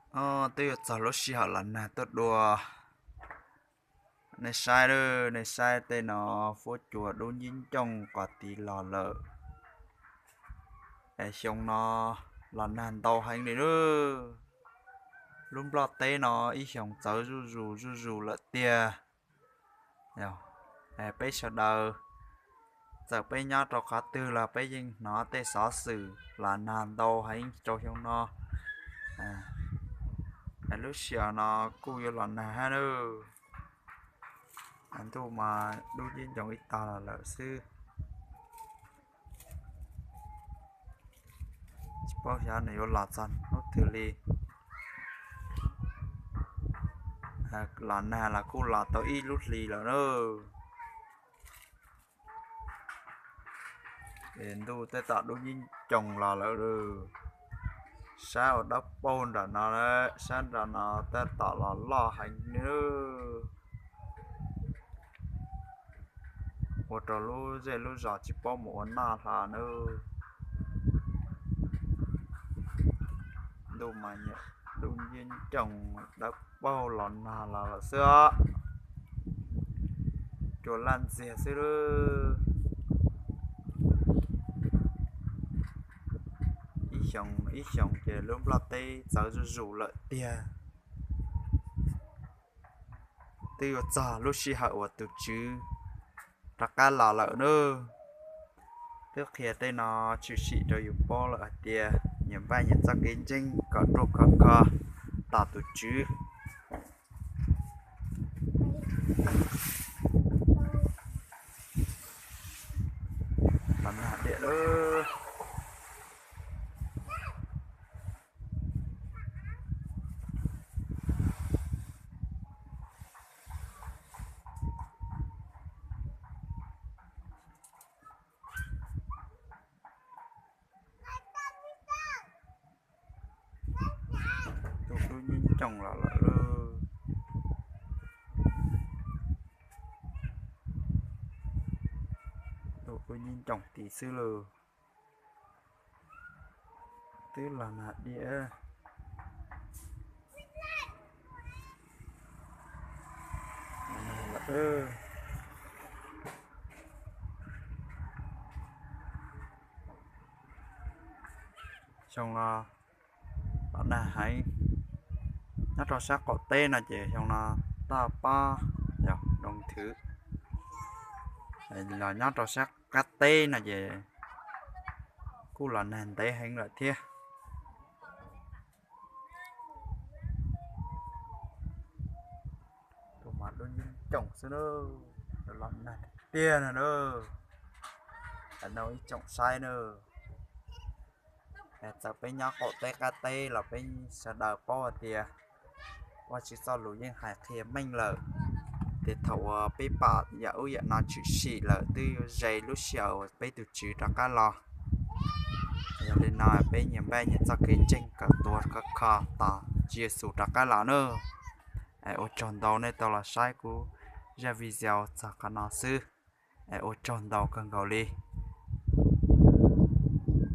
Twb yuav txog lub sij hawm los nag tuaj dua. Nej saib, nej saib tej no, fuab cua dub ncib ncooj qos tid los lawm. Es xyoo no los nag ntau heev li lub. Lub Nplog teb no ib xyoos txawv zuj zus zuj zus lawm tiag. Peb sawv daws, txawm peb nyob rau qhov twg los peb yeej hnov tej xov xwm los nag ntau heev rau xyoo no. Lub sij hawm no kuj yuav los nag hab nawb. Ntuj mas dub ncib ncooj ib tag los lawm xwb. Tsis paub xyov nws yuav los txog hnub twg li. Los nag los kuj los tau ib lub hlis lawm na. Es ntuj tej tom dub ncib ncooj los lawm. Sab uas dawb paug nram no, sab nram no tej tom los loj heev li. Ua rau lub zej lub zos tsis paub mus ua noj hlo nawb. Ntuj mas dub ncib ncooj dawb paug los nag los lawm xwb os. Cua laj ntxiag xwb lawm. Ib xyoos ib xyoos ces lub Nplog teb txawv zuj zus lawm tiag. Twb yuav txog lub sij hawm uas tus Tswv rov qab los lawm nawb. Twb qhia tej no tshwm sim rau yus paub lawm hais tias nyias npaj nyias txoj kev ntseeg kom ruaj khov kho tos tus Tswv. Los nag diam lawm. Ntuj dub ncib ncooj los lawm. Ntuj dub ncib ncooj tid xwb lawm. Twb los nag diam. Xyoo no los nag heev. Nyob rau sab qaum teb no ces xyoo no toj pob yog doo thwv, los nyob rau sab qab teb no ces kuj los nag ntev heev lawm thiab. Tus mas dub ncib ncooj xwb na, los nag tiag tiag no na. Nug ib tsoom saib na, txawm peb nyob qaum teb qab teb los peb sawv daws paub hais tias Vajtswv txoj lus yeej hais qhia meej lawm, ces thaum uas peb pom yam ub yam no tshwm sim lawm twb yuav ze lub sij hawm uas peb tus Tswv rov qab los. Yog li no peb nyias npaj nyias txoj kev ntseeg kom tuag khov kho tos Tswv Yexus rov qab los nawb. Ua tsaug ntau nej tau los saib kuv zaj video txog qhov no xwb. Ua tsaug ntau kawg nkaus li.